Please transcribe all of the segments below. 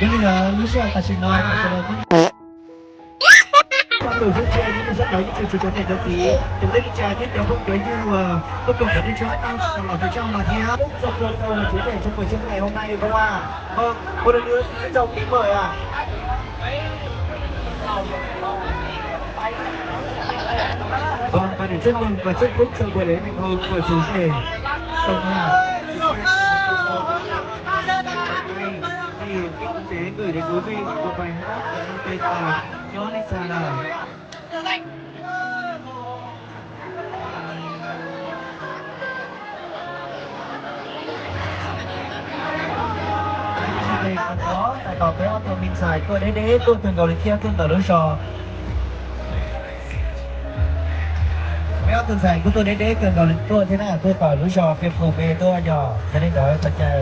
Yog li ntawd lub sij hawm tam sim no sawv daws kuj tau lwm hwj chim, sawv daws yeej tseem tshuav cov niam cov txiv, cov kwv tij neej tsa thiab cov phooj cov ywg uas tuaj koom cov neeg tshuab tau los rau coj no thiab. Txog rau tau los tsev teb chaws Nplog ngày hôm nay đúng không ạ? Vâng, một lần nữa xin trân trọng kính mời ạ. Vâng, và để chúc mừng và chúc phúc cho buổi lễ thành công của chú rể Sông Hàn. Thì Kim Chế gửi đến quý vị một bài hát có tên là Nhớ Anh Xa Lờ. Tais tos peb ob tug me ntxhais tuaj deb deb tuaj kawg nkaus li thiab tuaj ntawm lub zos. Peb ob tug ntxhais kuj tuaj deb deb kawg nkaus li tuaj thiab na, tuaj tom lub zos Pia Phu Pe tuaj yog, yog li ntawd qhov chaw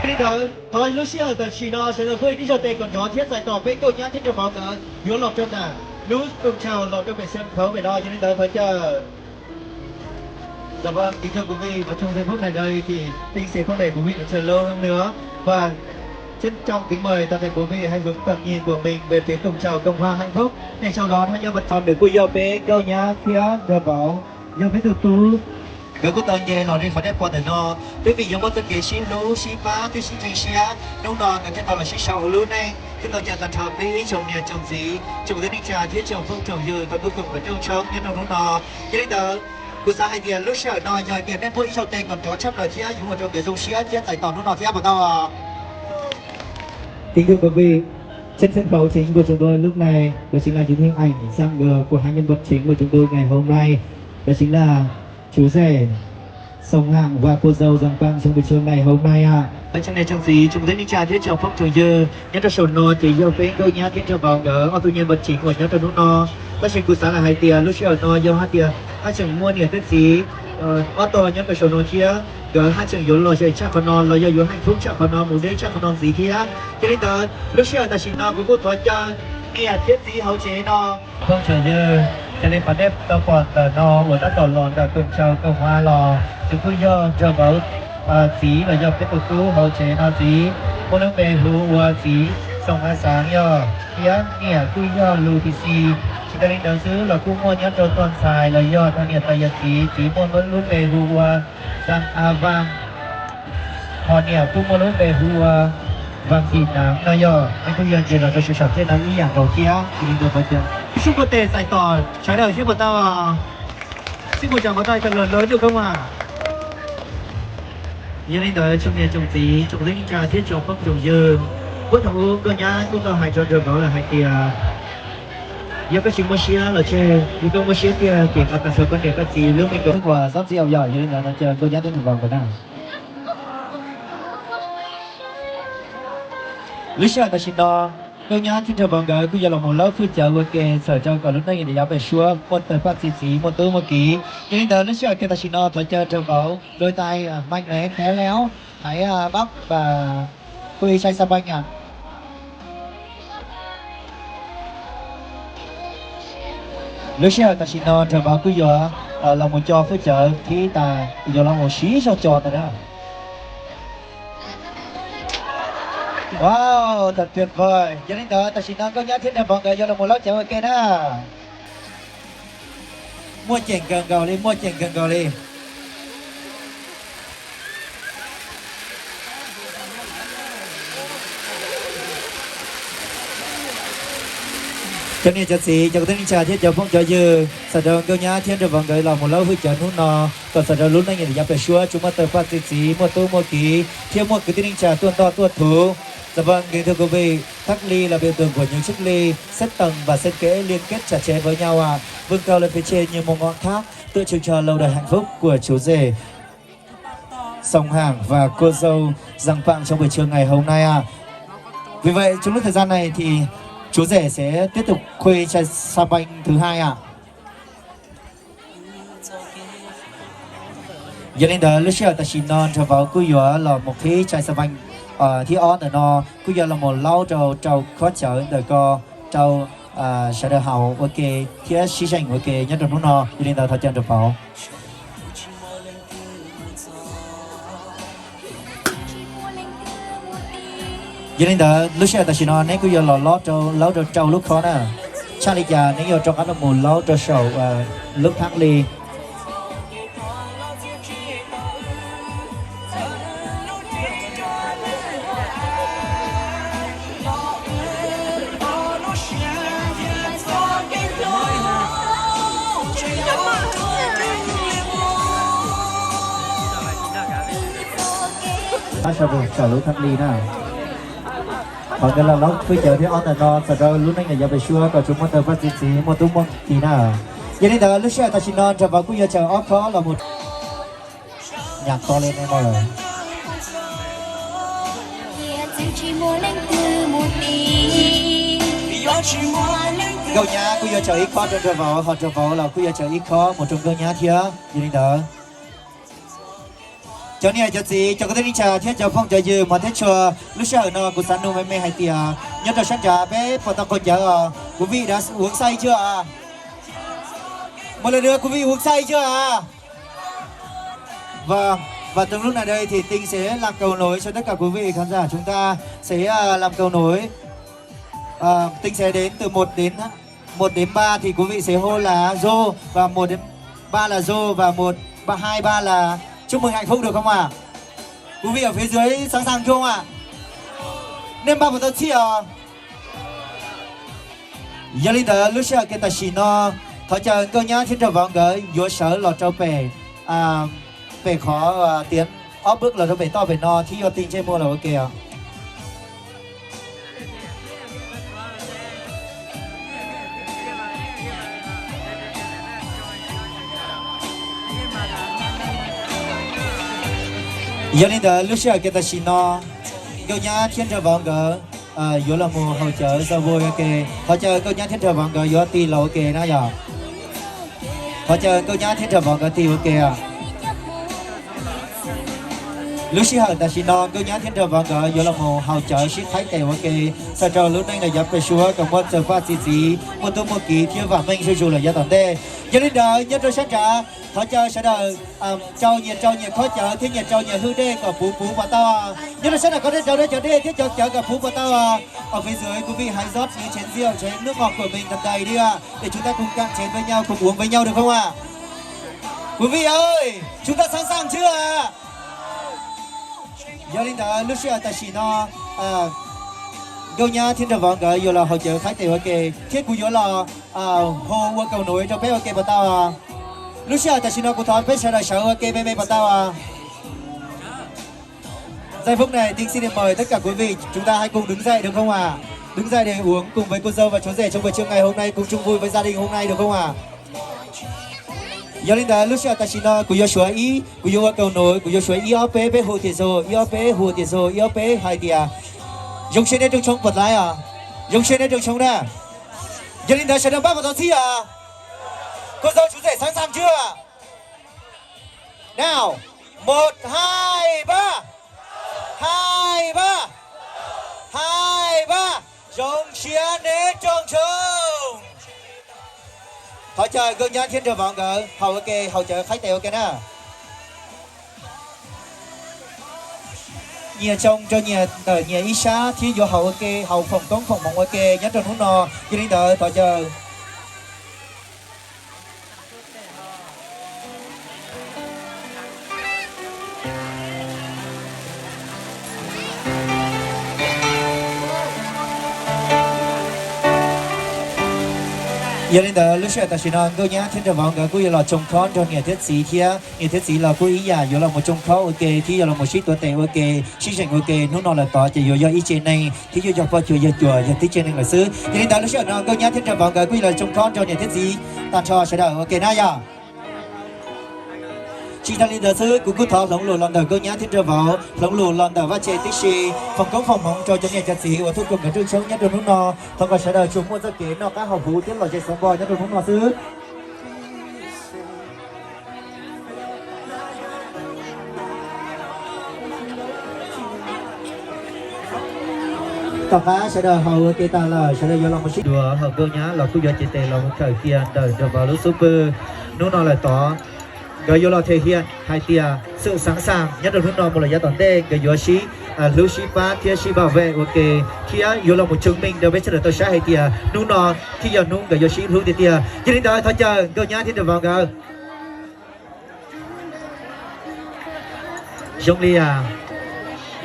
Li ntawd thov lub sij hawm tam sim no sawv daws pheej ib zaug tes kom nrov thiab txais tos peb nkauj nyab thiab nraug vauv nkawd yuav los rau ntawm lub rooj chaw los rau pem sân khấu pem no, yog li ntawd thov caw. Dạ vâng, kính thưa quý vị, và trong giây phút này đây thì Tinh sẽ không đẩy quý vị trở lâu hơn nữa. Và trân trọng kính mời toàn thể quý vị hãy hướng tầm nhìn của mình về phía cổng chào Cộng hòa Hạnh Phúc. Ngay sau đó, tháp nhang bật tròn để kuj yog peb nkauj nyab thiab nraug vauv, yog peb tus tub. Nkawd kuj tau nce los li qhov nej pom ntawm no, twb vim yog muaj txoj kev sib hlub sib pab thiab sib ntseeg siab, hnub no nkawd thiaj tau los sib sau ua lub neej, thiaj tau cia tag nrho peb ib tsoom niam tsoom txiv, tsoom kwv tij neej tsa thiab tsoom phooj tsoom ywg tau tuaj koom nkawd rooj tshoob nyob rau hnub no. Yog li ntawd, kuv xav hais tias lub sij hawm no yog hais tias nej muaj ib zaug tes kom nrov tshaj plaws thiab yuav ua rau nkawd zoo siab thiab txais tos hnub no thiab puas tau? Kính thưa quý vị, trên sân khấu chính của chúng tôi lúc này, đó chính là những hình ảnh sang, ờ, của hai nhân vật chính của chúng tôi ngày hôm nay. Đó chính là chú rể Sông Hàn và cô dâu Giàng Păng trong buổi trưa ngày hôm nay ạ. Ib tsoom niam tsoom txiv, tsoom kwv tij neej tsa thiab tsoom phooj tsoom ywg, nyob rau saum no ces yog peb nkauj nyab thiab nraug vauv nkawd ob tug nhân vật chính uas nyob rau hnub no. Tab sis kuv xav lam hais tias lub sij hawm no yog hais tias haj tseem muaj niam thiab txiv ob tog nyob rau saum no thiab, nkawd haj tseem yuav lom zem tshaj qhov no los yog yuav hạnh phúc tshaj qhov no, mus deb tshaj qhov no ntxiv thiab. Yog li ntawd lub sij hawm tam sim no kuv kuj thov caw niam thiab txiv hauv tsev no, phooj tsoom ywg, raws li qhov nej tau pom ntawm no uas tab tom los ntawm koom tsaws koom hma los, nws kuj yog nraug vauv txiv los yog peb tus tub hauv tsev no txiv, muaj lub npe hu ua txiv Xoo Ha Xaav yog, thiab niam kuj yog Lu Ti Si. Tsis tas li ntawd xwb los kuj muaj nyob rau tog ntxhais los yog tog niam tais yawm txiv, txiv muaj lub npe hu ua Xaa A Vaas, ho niam kuj muaj lub npe hu ua Vaas Xi Naav no yog, nej kuj yog ntses los rau sawv daws thiab no ib yam nkaus thiab. Ib sub nkuaj tes txais tos sawv daws thiab puas tau? Sib puas tsaug puas tau cov lus lawv ntuj koob mas. Yog li ntawd tsoom niam tsoom txiv, tsoom kwv tij neej tsa thiab tsoom phooj tsoom ywg, puag thaum ub nkauj nyab kuj tau hais rau nraug vauv lawm hais tias yog koj tsis muaj siab los tseg, yog koj muaj siab tiag ces qhov tag nrho koj niam koj txiv lub me nkauj uas xob txib au yom. Yog li ntawd no caw nkauj nyab thiab nraug vauv nkawd na. Lub sij hawm tam sim no nkauj nyab thiab nraug vauv nkawd kuj yuav los mus laub hwj cawv ua ke txhawm rau kom lub neej yav pem suab muaj tawg paj txi txiv muaj tub muaj kiv. Yog li ntawd lub sij hawm tam sim no thov caw nraug vauv đôi tay, à, mạnh mẽ khéo léo, hãy, à, bắp và tôi sai sa banh ạ. Lub sij hawm tam sim no nraug vauv kuj yuav los mus co hwj cawv thib tas, yuav los mus siv zog co tas na. Wow, thật tuyệt vời. Yog li ntawd tam sim no nkauj nyab thiab nraug vauv nkawd yuav los mus laub cawv ua ke na. Muaj ceem kawg nkaus li, muaj ceem kawg nkaus li. Cov niam cov txiv, cov kwv tij neej tsa thiab cov phooj cov ywg, txawm rau nkauj nyab thiab nraug vauv nkawd los mus laub hwj cawv hnub no, kom txawm rau lub neej yav pem suab tsuas muaj tawg paj txi txiv, muaj tub muaj kiv, thiab muaj kwv tij neej tsa tuaj ntoj tuaj thuv. Dạ vâng, kính thưa quý vị, thắc ly là biểu tượng của những chiếc ly, xếp tầng và xếp ghế liên kết chặt chẽ với nhau ạ. Vươn cao lên phía trên như một ngọn tháp, tượng trưng cho lâu đời hạnh phúc của chú rể Sông Hảng và cô dâu Giàng Pặng trong buổi trưa ngày hôm nay ạ. Vì vậy, trong lúc thời gian này thì chú rể sẽ tiếp tục khuy chai sâm banh thứ hai ạ. Yog li ntawd lub sij hawm tam sim no nrog vauv kuj yuav los mus qhib chai sâm banh thib ob ntawm no, kuj yuav los mus laub rau rau khob cawv ntawm ko rau sawv daws haus ua ke thiab sib zeem ua ke nyob rau hnub no. Yog li ntawd thov caw nrog vauv. Yog li ntawd lub sij hawm tam sim no neb kuj yuav los laub rau, laub rau rau lub khob na. Tshaj li cas neb yuav rov qab los mus laub rau saum lub thab li. Sawv daws saum lub thab li na. Thov nkawd los laub khob cawv thib ob ntawm no txog rau lub neej yog pem suab kom tsuas muaj tawg paj txi txiv muaj tub muaj ki na. Yog li ntawd lub sij hawm tam sim no nrog vauv kuj yuav caum ob khob los mus nyam to li no lawm. Nkauj nyab kuj yuav caum ib khob rau nrog vauv, ho nrog vauv los kuj yuav caum ib khob mus rau nkauj nyab thiab. Yog li ntawd cov niam cov txiv, cov kwv tij neej tsa thiab cov phooj cov ywg hmov thiab tshua, lub sij hawm no kuv xav nug me me hais tias nyob rau sab nrad peb puas tau qaug cawv os? Quý vị đã uống say chưa ạ? Một lần nữa, quý vị uống say chưa ạ? Và, và trong lúc này đây thì Tinh sẽ làm cầu nối cho tất cả quý vị khán giả chúng ta sẽ à, làm cầu nối. À, Tinh sẽ đến từ một đến một đến ba thì quý vị sẽ hô là Dô và một đến ba là Dô và một ba hai ba là chúc mừng hạnh phúc được không ạ? Quý vị ở phía dưới sẵn sàng chưa ạ? Neb npaj puas tau txhij os? Yog li ntawd lub sij hawm kev tam sim no thov caw nkauj nyab thiab nraug vauv nkawd yuav sawv los rau pem, pem qhov tiav ob pwb los rau pem toj pem no thiab yuav ti ntsej muag los ua ke os. Yog li ntawd lub sij hawm kev tam sim no nkauj nyab thiab nraug vauv nkawd yuav los mus haus cawv zaus vos ua ke. Thov caw nkauj nyab thiab nraug vauv nkawd yuav tig los ua ke na yom. Thov caw nkauj nyab thiab nraug vauv nkawd tig ua ke. Lub sij hawm tam sim no nkauj nyab thiab nraug vauv nkawd yuav los mus haus cawv sib qhaib tes ua ke txog rau lub neej los yav pem suab kom muaj txawg paj txi txiv, muaj tub muaj kiv thiab vam meej zuj zus lawm yav tom ntej. Yog li ntawd nyob rau sab nrad thov caw sawv daws rau nyias rau nyias khob cawv thiab nyias rau nyias hwj dej kom puv puv puas tau. Nyob rau sab nrad ko dej rau dej cov dej thiab cov cawv kom puv puas tau. Ở phía dưới quý vị hãy rót những chén rượu, chén nước ngọt của mình thật đầy đi ạ, để chúng ta cùng cạn chén với nhau, cùng uống với nhau được không ạ? Quý vị ơi, chúng ta sẵn sàng chưa ạ? Yog li ntawd lub sij hawm tam sim no nkauj nyab thiab nraug vauv nkawd yuav los haus cawv qhaib tes ua ke thiab kuv yuav los hu ua kaus nuv rau peb ua ke puas tau? Lub sij hawm tam sim no kuv thov peb sawv daws sawv ua ke me me puas tau? Giây phút này, Tinh xin được mời tất cả quý vị, chúng ta hãy cùng đứng dậy được không ạ? Đứng dậy để uống cùng với cô dâu và chú rể trong buổi trưa ngày hôm nay, cùng chung vui với gia đình hôm nay được không ạ? Yog li ntawd lub sij hawm tam sim no kuv yuav suav ib, kuv yuav ua kaus nuv, kuv yuav suav ib ob peb, peb hu tias zoo, ib ob peb hu tias zoo, ib ob peb hais tias zoo siab neb rooj tshoob puas tau os, zoo siab neb rooj tshoob na. Yog li ntawd sawv daws npaj puas tau txhij os? Cô dâu chú rể sẵn sàng chưa? Nào, một, hai, ba. Hai, ba. Hai, ba. Zoo siab neb rooj tshoob. Thov caw nkauj nyab thiab nraug vauv nkawd haus ua ke, haus cawv qhaib tes ua ke na. Nyias tsoo rau nyias ntawm nyias ib sab thiab yuav haus ua ke, haus foom koob foom hmoov ua ke nyob rau hnub no. Yog li ntawd thov caw Yog li ntawd lub sij hawm tam sim no Nkauj Nyab thiab Nraug Vauv nkawd kuj yuav los tsoo khob nrog niam thiab txiv thiab niam thiab txiv los kuj ib yam yuav los mus tsoo khob ua ke thiab yuav los mus sib tuav tes ua ke sib zeem ua ke. Hnub no lawm tod ces yuav yog ib tsev neeg thiab yuav yog poj cuag yawg cuag yog tib tsev neeg lawm xwb. Yog li ntawd lub sij hawm no Nkauj Nyab thiab Nraug Vauv nkawd kuj yuav los tsoo khob nrog niam thiab txiv tag nrho sawv daws ua ke na yog. Tsis tas li ntawd xwb, kuv kuj thov hloov lus los ntawm Nkauj Nyab thiab Nraug Vauv, hloov lus los ntawm Vaj Tse tib si, foom koob foom hmoov rau cov niam cov txiv uas tuaj koom nkawd rooj tshoob nyob rau hnub no. Thov kom sawv daws tsuas muaj txoj kev noj qab haus huv thiab lom zem xov npo nyob rau hnub no xwb. Tom qab sawv daws haus ua ke tag lawm, sawv daws yuav los mus sib dua, hos Nkauj Nyab los kuj yuav cev tes los mus khawm kiag ntawm Nraug Vauv lub xub pwg. Hnub no lawm tod nkawd yuav los them hiam hais tias xwm xav xas nyob rau hnub no mus lawm yav tom ntej nkawd yuav sib hlub sib pab thiab sib pab vej ua ke, thiab yuav los mus tsoo meej rau peb sawv daws tau saib hais tias hnub no thiaj yog hnub nkawd yuav sib hlub tiag tiag. Yog li ntawd thov caw Nkauj Nyab thiab Nraug Vauv nkawd. Zoo li,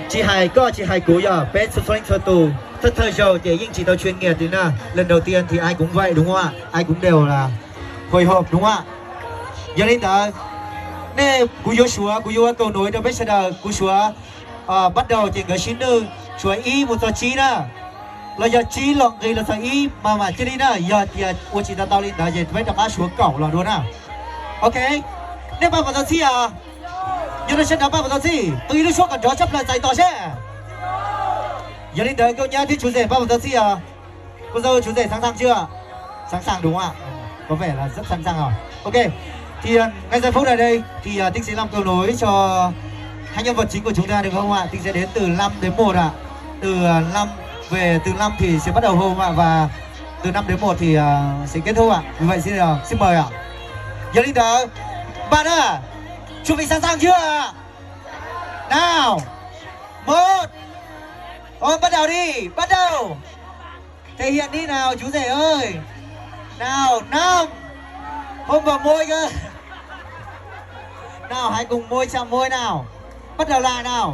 tsis hais koj tsis hais kuv, yog peb txhua txhua leej txhua tus thawj thawj zaug ces yeej tsis tau chuyên nghiệp li na, lần đầu tiên thì ai cũng vậy đúng không ạ, ai cũng đều là hồi hộp đúng không ạ. Yog li ntawd, nej, kuv yuav suav, kuv yuav ua cầu nối rau peb sawv daws, kuv suav bắt đầu ces nkawd sib nwj, suav ib mus txog tsib na, los yog tsib los nqis los txog ib mas mam cia li na, yog tias ua tsis tau tau li ntawd ces peb rov qab suav kaum los dua na. Ok, nej pab puas tau txhij os? Nyob rau sab nraud pab puas tau txhij? Qw ib lub suab kom nrov tshaj plaws txais tos seb. Yog li ntawd Nkauj Nyab thiab Tswv Zem pab puas tau txhij os? Cô dâu Chú Rể sẵn sàng chưa? Sẵn sàng đúng không ạ? Có vẻ là rất sẵn sàng rồi. Ok. Thì à, ngay giờ phút này đây thì à, Tinh sẽ làm cầu nối cho hai nhân vật chính của chúng ta được không ạ? Tinh sẽ đến từ năm đến một ạ. Từ à, năm về từ năm thì sẽ bắt đầu hô không ạ? Và từ năm đến một thì à, sẽ kết thúc ạ. Vì vậy xin à, xin mời ạ. Yog li ntawd, bạn à, chuẩn bị sẵn sàng chưa ạ? Nào, một, ôi, bắt đầu đi, bắt đầu. Thể hiện đi nào chú rể ơi. Nào, năm. Hôn vào môi cơ. Nào, hãy cùng môi chạm môi nào. Bắt đầu lại nào.